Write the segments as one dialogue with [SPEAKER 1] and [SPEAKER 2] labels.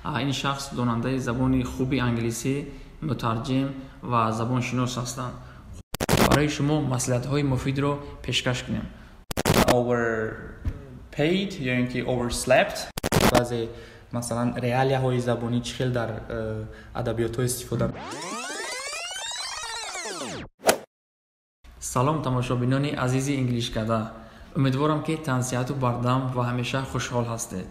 [SPEAKER 1] Ин шахс донандаи забони хуби англисӣ, мутарҷим ва забоншинос ҳастанд. Барои шумо маслиҳатҳои муфидро пешкаш кунем.
[SPEAKER 2] Overpaid ё ин ки overslept. Баъзе масалан реалияҳои забонӣ чӣ хел дар адабиётҳо истифода.
[SPEAKER 1] Салом тамошобинони азизи Инглишкада. Умедворам, ки тансиҳату бардам ва ҳамеша хушҳол ҳастед.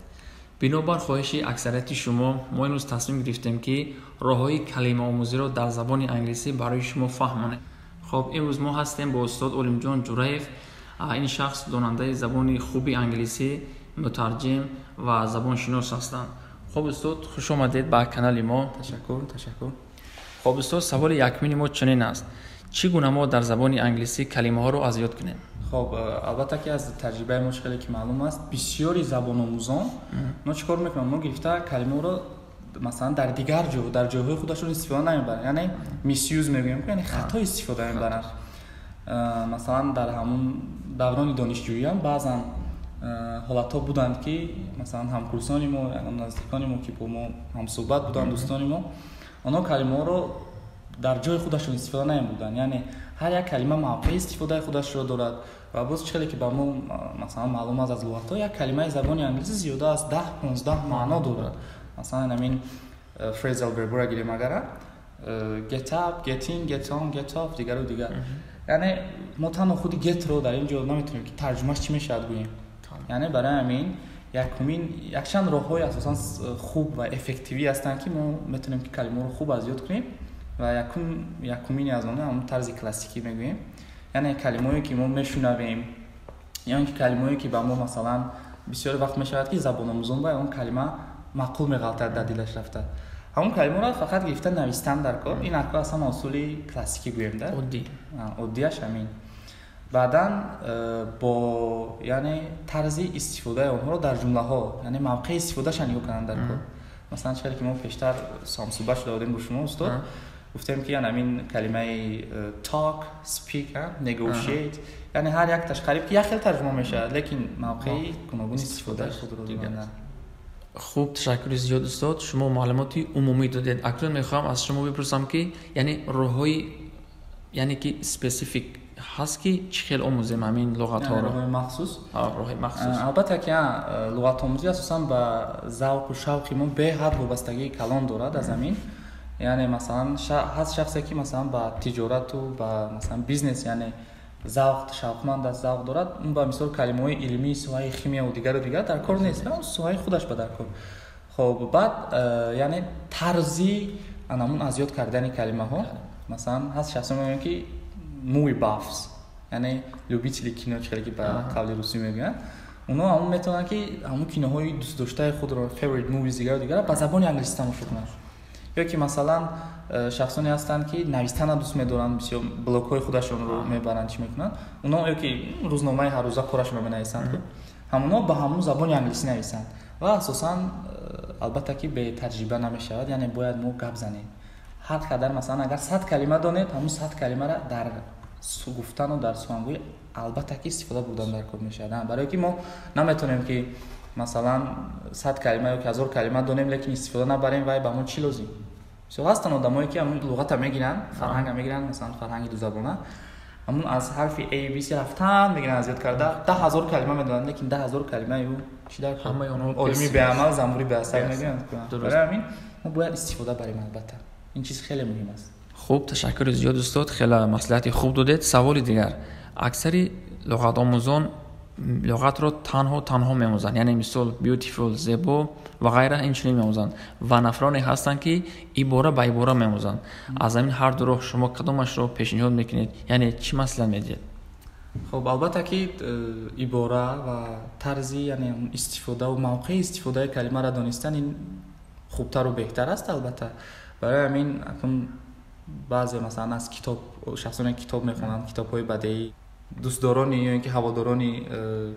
[SPEAKER 1] Бинобар хоҳиши аксарияти шумо, мо имрӯз тасмим гирифтем, ки роҳҳои калимаомӯзиро дар забони англисӣ барои шумо фаҳмонем. Хоб, имрӯз мо ҳастем бо устод Олимҷон Ҷураев. Ин шахс донандаи забони хуби англисӣ, мутарҷим ва забоншинос ҳастанд. Хоб, устод, хуш омадед ба канали мо.
[SPEAKER 2] Ташаккур, ташаккур.
[SPEAKER 1] Хоб, устод, саволи якумини мо чунин аст: чӣ гуна мо дар забони англисӣ калимаҳоро аз ёд кунем?
[SPEAKER 2] Хоб, албатта ки аз таҷрибаи мо, хеле ки маълум аст, бисёри забономӯзон но чӣ кор мекунанд? Мо гирифта калимаро масалан дар дигар ҷо, дар ҷойҳои худашон истифода намебаранд, яъне misuse мегӯем, яъне хато истифода мебаранд. Масалан, дар ҳамун даврони донишҷӯиам баъзан ҳолатҳо буданд, ки масалан ҳамкурсони мо, наздикони мо, ки бо мо ҳамсӯҳбат буданд, дӯстони мо, онҳо калимаҳоро дар ҷои худашон истифода намебурданд. Яъне ҳар як калима мавқеи истифодаи худашро дорад. Ва боз чӣ хеле ки ба мо масалан маълум аст аз луғатҳо, як калимаи забони англисӣ зиёда аз 10-15 маъно дорад. Масалан, ҳамин phrasal verb-ро гирем агара, get up, get in, get on, get off, дигару дигар. Яъне мо танҳо худи get-ро дар ин ҷо наметавонем, ки тарҷумааш чӣ мешавад, гӯем. Яъне барои ҳамин якумин якчанд роҳҳои асосан хуб ва эффективӣ ҳастанд, ки мо метавонем, ки калимаҳоро хуб аз ёд кунем. Ва якумини аз онҳо ҳамон тарзи классикӣ мегӯем, яъне калимаҳое ки мо мешунавем ё ин ки калимаҳое ки ба мо масалан бисёр вақт мешавад, ки забономӯзон ба он калима маъқул меғалтад, дар дилаш рафта, ҳамон калимаро фақат гирифта навистан дар кор. Ин акко аз ҳама усули классикӣ гӯем да.
[SPEAKER 1] Оддӣ.
[SPEAKER 2] Оддиаш ҳамин. Баъдан бо яъне тарзи истифодаи онҳоро дар ҷумлаҳо, яъне мавқеи истифодаша нигоҳ кардан дар кор. Масалан, чӣ хеле ки мо пештар ҳамсӯҳбат шуда будем бо шумо, устод, гуфтем, ки яъне ҳамин калимаи talk, speak, negotiate, яъне ҳар якташ қариб ки як хел тарҷума мешавад, лекин мавқеи гуногун истифодаи худро доранд.
[SPEAKER 1] Хуб, ташаккури зиёд, устод, шумо маълумоти умумӣ додед. Акнун мехоҳам аз шумо бипурсам, ки яъне роҳҳои, яъне ки specific ҳаст, ки чӣ хел омӯзем ҳамин луғатҳоро?
[SPEAKER 2] Роҳҳои махсус.
[SPEAKER 1] Роҳи махсус.
[SPEAKER 2] Албатта ки луғатомӯзӣ асосан ба завқу шавқи мо беҳад вобастагии калон дорад аз ҳамин. Яъне масалан ҳаст шахсе, ки масалан ба тиҷорату ба масалан бизнес, яъне завқ, шавқманд аст, завқ дорад, он ба мисол калимаҳои илмии соҳаи химияву дигару дигар дар кор нест, соҳаи худаш ба дар кор. Хоб, баъд яъне тарзи анамун аз ёд кардани калимаҳо. Масалан, ҳаст шахсо мегӯянд, ки movie buffs, яъне любители кино, чӣ хеле ки ба қавли русӣ мегӯянд, онҳо ҳамон метавонанд, ки ҳамон киноҳои дӯстдоштаи худро, favorite movies, дигару дигар, ба забони англисӣ тамошо кунанд. Ё ки масалан шахсоне ҳастанд, ки навистана дӯст медоранд, бисёр блогҳои худашонро мебаранд, чӣ мекунанд онҳо, ё ки рӯзномаи ҳаррӯза корашонро менависанд, ҳамонҳо ба ҳамон забони англисӣ нависанд. Ва асосан, албатта ки бетаҷриба намешавад, яъне бояд мо гап занем. Ҳар қадар, масалан, агар 100 калима донед, ҳамон 100 калимаро дар гуфтану дар сухангӯӣ албатта ки истифода бурдан дар кор мешавад. Барое ки мо наметавонем, ки масалан 100 калима ё ки 1000 калима донем, лекин истифода набарем, вай ба мо чӣ лозим? Бисёр ҳастанд одамое, ки ҳамун луғата мегиранд, фарҳанга мегиранд, масалан фарҳанги дузабона, ҳамун аз ҳарфи A, B, C рафтан мегиранд, аз ёд карда 10 000 калима медонанд, лекин 10 000 калимаи ӯ чӣ дар кор? Олими беамал замбури беасар мегӯянд. Барои ҳамин мо бояд истифода барем, албатта ин чиз хеле муҳим аст.
[SPEAKER 1] Хуб, ташаккури зиёд, устод, хеле маслиҳати хуб додед. Саволи дигар: аксари луғатомӯзон луғатро танҳо танҳо меомӯзанд, яъне мисол beautiful, зебо ва ғайра, инчунин меомӯзанд, ва нафароне ҳастанд, ки ибора ба ибора меомӯзанд. Аз ҳамин ҳар ду роҳ шумо кадомашро пешниҳод мекунед, яъне чӣ маслиҳат медиҳед?
[SPEAKER 2] Хоб, албатта ки ибора ва тарзи, яъне истифодаву мавқеи истифодаи калимаро донистан ин хубтару беҳтар аст, албатта. Барои ҳамин акнун баъзе масалан аз китоб, шахсоне китоб мехонанд, китобҳои бадеӣ, дӯстдорони ё ин ки ҳаводорони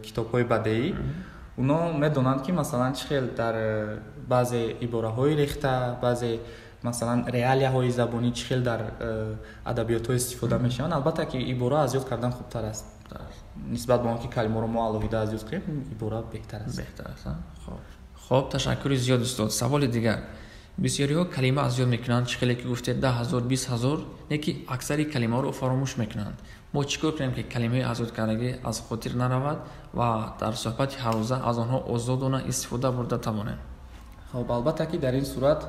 [SPEAKER 2] китобҳои бадеӣ, оно медонанд, ки масалан чӣ хел дар баъзе ибораҳои рехта, баъзе масалан реалияҳои забонӣ чӣ хел дар адабиётҳо истифода мешаванд. Албатта ки ибора аз ёд кардан хубтар аст нисбат ба он ки калимаро мо алоҳида аз ёд кунем, ибора беҳтар аст.
[SPEAKER 1] Беҳтар аст. Хоб. Хоб, ташаккури зиёд, устод. Саволи дигар: бисёриҳо калима аз ёд мекунанд, чӣ хеле ки гуфтед, 10 000, 20 000, не ки аксари калимаҳоро фаромӯш мекунанд. Мо чӣ кор кунем, ки калимаи аз ёд кардагӣ аз хотир наравад ва дар суҳбати ҳаррӯза аз онҳо озодона истифода бурда тавонем?
[SPEAKER 2] Хоб, албатта, ки дар ин сурат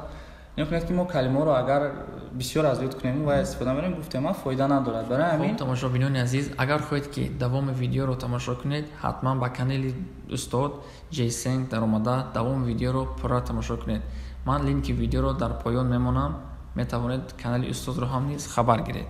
[SPEAKER 2] нигоҳ кунед, ки мо калимаҳоро агар бисёр аз ёд кунем ва истифода барем, гуфтем ман, фоида надорад. Барои ҳамин
[SPEAKER 1] Тамошобинони азиз, агар хоҳед, ки давоми видеоро тамошо кунед, ҳатман ба канали устод Ҷейсенг даромада, давоми видеоро пурра тамошо кунед. Ман линки видеоро дар поён мемонам, метавонед канали устодро ҳам низ хабар гиред.